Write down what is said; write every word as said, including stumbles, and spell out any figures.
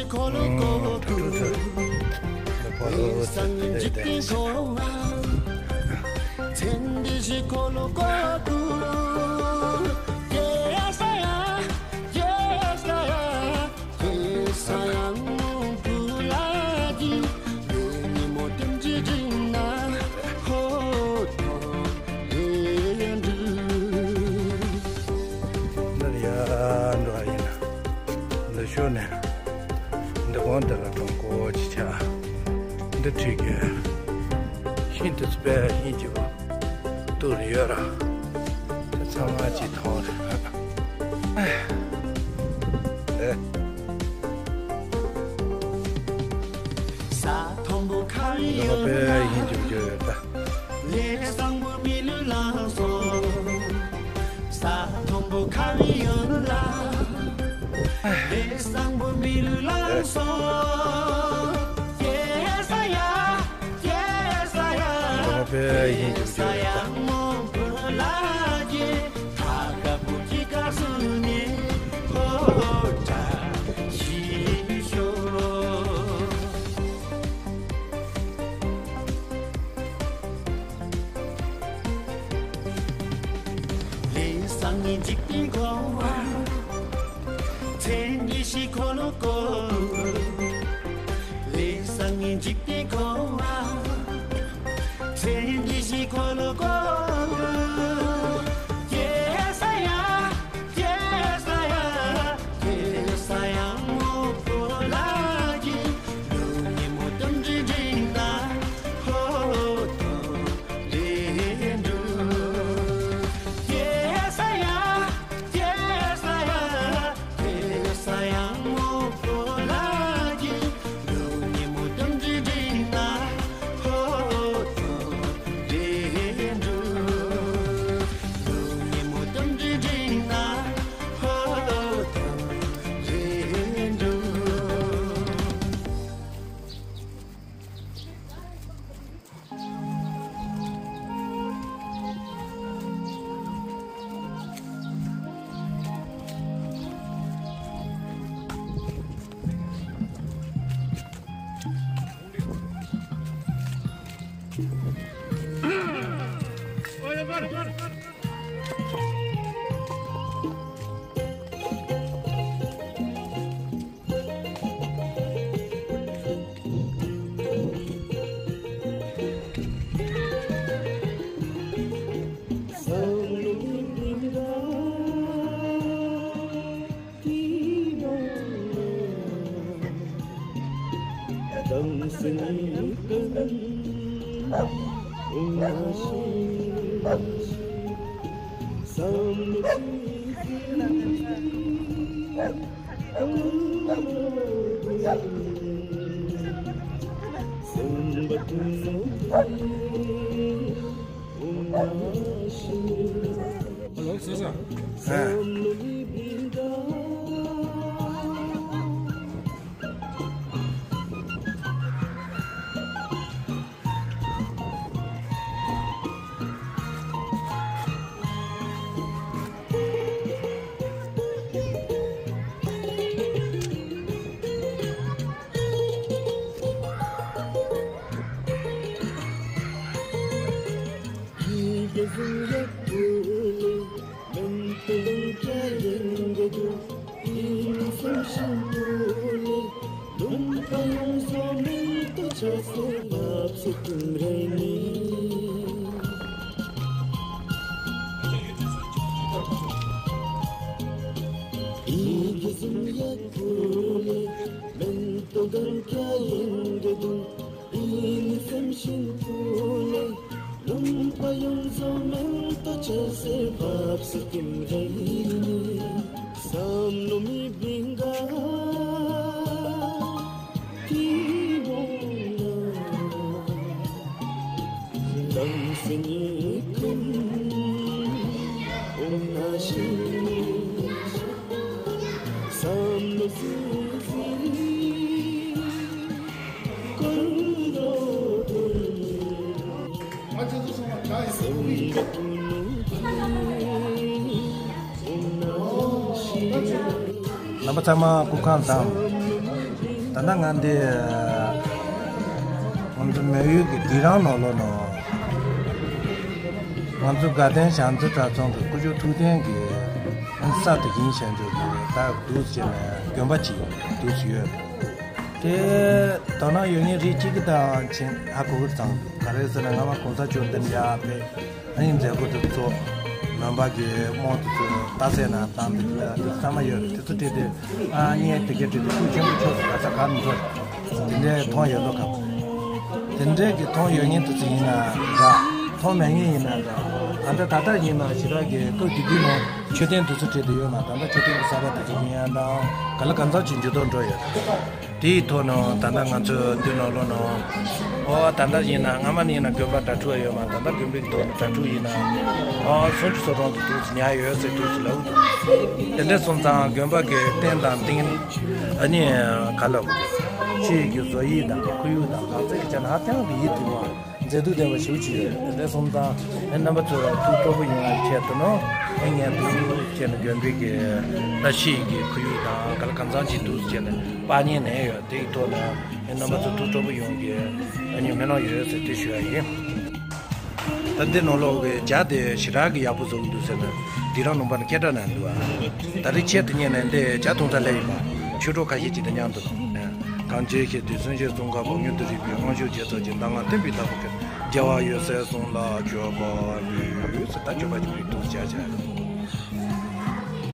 འཁོར་ལོ་བསྐོར་དུས། ལས་བསགས་ནས་འཇིག་རྟེན་འཁོར་བ། ཚེ་འདི་ཕྱི་འཁོར་ལོ་བསྐོར་དུས། ཡེ་ས་ཡ། ཡེ་ས་ཡ། ཡེ་ས་ཡ། མོ་བུ་ལ་གི། ལས་ཉིན་མོ་དུམ་གྱི་འགྲིག་ན། ཧོ་ཐོ་ལས་འགྲུབ། འདིར་ཡར་འགྲོ་ཡིན། འདི་ཤོར་ནས། འདི་གོང་དེ་ལ་གྲོང་ཁོ་ཅི་ཆ། འདི་འཁྲིས་ཀྱི་ཤིང་དུ་སྤེལ་ཤིང་གཅིག་པོ་བཏུར་ཡོད་ར། དེ་ཚང་མ་ཅིག་མཐོང་རེད། ཨེ། ས་མཐོན་པོ་ཁ་བའི་ཡུལ་ལ། ཡིན་གྱི་ཡོད་ད། ལས་བཟང་པོ་མི་ལུས་བླངས་སོ། ས་མཐོན་པོ་ཁ་བའི་ཡུལ་ལ། ལས་བཟང་པོ་མི་ལུས་བླངས་སོ། ཡེ་ས་ཡ། ཡེ་ས་ཡ། ཡེ་ས་ཡ། མོ་བུ་ལ་གི། ཐ་ཀ་བུ་གི་ཀ་སུ་ནི། ཧོ་ཏྲ་ཤི་ཤོ། ལས་བཟང་ནི་འཇིག་རྟེན་འཁོར་བ། ཚེ་འདི་ཕྱི་འཁོར་ལོ་བསྐོར། ལས་བཟང་ནི་འཇིག་རྟེན་འཁོར་བ། ཚེ་འདི་ཕྱི་འཁོར་ལོ་བསྐོར། ཡེ་ས་ཡ། ཡེ་ས་ཡ། ཡེ་ས་ཡ། མོ་བུ་ལ་གི། ལུག་ཉིན་མོ་དུམ་གྱི་འགྲིག་ན། ཧོ་ཐོ་ལས་འགྲུབ། ཡེ་ས་ཡ། ཡེ་ས་ཡ། ཡེ་ས་ཡ། མོ་བུ་ལ་གི། ལུག་ཉིན་མོ་དུམ་གྱི་འགྲིག་ན། ཧོ་ཐོ་ལས་འགྲུབ། ལུག་ཉིན་མོ་དུམ་གྱི་འགྲིག་ན། ཧོ་ཐོ་ལས་འགྲུབ། རྣམ་པ་ཚང་མ་སྐུ་ཁམས་བཟང་། ད་ལྟ་ང་འདི་ང་ཚོ་མེ་ཡོས་ཀྱི་སྡིགས་ར་ནང་ལོགས་ནང་ང་ཚོ་དགའ་ལྡན་བྱམས་བརྩེ་གྲྭ་ཚང་གི་སྐུ་ཞབས་ཐུབ་བསྟན་གྱི་ས་དེ་ཡིན་བྱས་འཇོག་གི་ད་འདུག་ཟེར་ནས་དགོན་པ་གཅིག་འདུག་ཡོད། དེ་དོ་སྣང་ཡོད་མཁན་རིགས་གཅིག་གི་དང་ཆེན་ཧ་གོ་གི་ཙང་ག་རེ་ཟེར་ན་ང་མ་གོང་ས་མཆོག་འདི་ནས་ཡར་ཕེབས། ཨ་ནི་མཛད་སྒོ་དེ་ཚོ་མོན་པ་གི་དམངས་དེ་ཚོ་རྟ་སེ་ན་བཏང་དེ་དེ་ཚོ་ཚང་མ་ཡོད་རེད། དེ་ཚོ་བྲིས་ཏེ་ཨ་ནི་དེ་གའི་བྲིས་ཏེ་ཤུགས་ཆེན་པོ་ཆོག་སུ་ག་ས་ག་མི་འགྲོ་རེད། དེ་འདྲའི་མཐོང་ཡོད་ལོ་གམ། དེ་འདྲའི་གི་མཐོང་ཡོད་ཉིན་དེ་ཚོ་ཡིན་ན་འདྲ། མཐོང་མེད་ཉིན་ཡིན་ན་འདྲ། ད་ལྟ་ད་ལྟ་ཡིན་ན་ཞེ་དྲག་གི་སྐབས་དེ་དུས་ནང་མཆོད་རྟེན་དེ་ཚོ་བྲིས་ཏེ་ཡོད་མ། ད་ལྟ་མཆོད་རྟེན་གི་གསར་པ་དེ་ཚོ་ཡིན་ཡང་དང་ག་ལ་གང་འཚམ་ཅིག་འགྱུར་ལྡོག་འགྲོ་ཡོད། དེའི་ཐོག་ནས་ད་ལྟ་ང་ཚོས་འདི་ནང་ལོགས་ནང་། ཨོ་ད་ལྟ་ཡིན་ན་སྔ་མ་ནས་ཡིན་ན་དགོན་པ་གྲྭ་ཕྲུག་ཡོད་མ། ད་ལྟ་དགོན་པའི་ཐོག་ནས་གྲྭ་ཕྲུག་ཡིན་ན། ཨོ་སུམ་ཅུ་སོ་གྲངས་དུ་འདུག་ཉར་ཡོད་ཟེར་འདུག་ཟེར་ལབ་འདུག་དེ་འདྲ་སོང་ཙང་དགོན་པ་གི་རྟེན་དང་རྟེན་ཨ་ནི་ག་ལབ་ཆོས་ཀྱི་བཟོ་དབྱིབས་དང་ཁོར་ཡུག་དང་ལག་རྩལ་གྱི་ཆ་ནས་ཧ་ཅང་གི་ཡིད་དུ་འོང་བ། མཛེས་སྡུག་ལྡན་པ་ཞེ་པོ་ཅིག་ཡོད། དེ་འདྲ་སོང་ཙང་ཨེ་རྣམ་པ་ཚོས་ཐུགས་སྤྲོ་པོ་ཡོང་བའི་ཆེད་དུ་ནོ། ཨེ་ངས་འདུག་བྱས་ནས་དགོན་པའི་གི་བཀྲ་ཤིས་ཀྱི་ཁོར་ཡུག་དང་ག་ལ་གང་འཚམ་ཅིག་འདུག་བྱས་ནས་པར་ཉན་ནས་ཡོད། དེའི་ཐོག་ནས་ཨེ་རྣམ་པ་ཚོ་ཐུགས་སྤྲོ་པོ་ཡོང་གི་ཨ་ནི་སྨོན་ལམ་ཡོད་ཟེར་དེ་ཞུ་ཡ་ཡིན། ད་འདི་ནང་ལོགས་ཀྱི་ཇ་དེ་ཞེ་དྲག་གི་ཡག་པོ་བཟོ་གི་འདུག་ཟེར་ནས་འདི་རང་ནང་པ་ནས་སྐད་གྲགས་ན་འདུག་ཨ། ད་རེས་ཆེད་དུ་གཉེར་ནས་འདི་ཇ་འཐུང་ས་སླེབས་ཡིན་པ། ཆོས་གྲོགས་ཁ་ཤས་ཀྱིས་དེ་མཉམ་དུ་གང་ཅི་ཞེས་དུས་གསུམ་ཞེས་གསུང་སྐབས་ཉུང་དུ་རིག་པའི་དབང་ཕྱུག་རྗེ་ཚོགས་ཀྱི་གདམས་ངག་བསྟན་པའི་བདག་པོ་ཀུན་རྒྱལ་བ་འོད་གསལ་གསུང་ལ་མཆོད་པ་འབུལ་ཟེར། ད་མཆོད་པ་ཅིག་འབུལ་འདུག་ཇ་ཇ།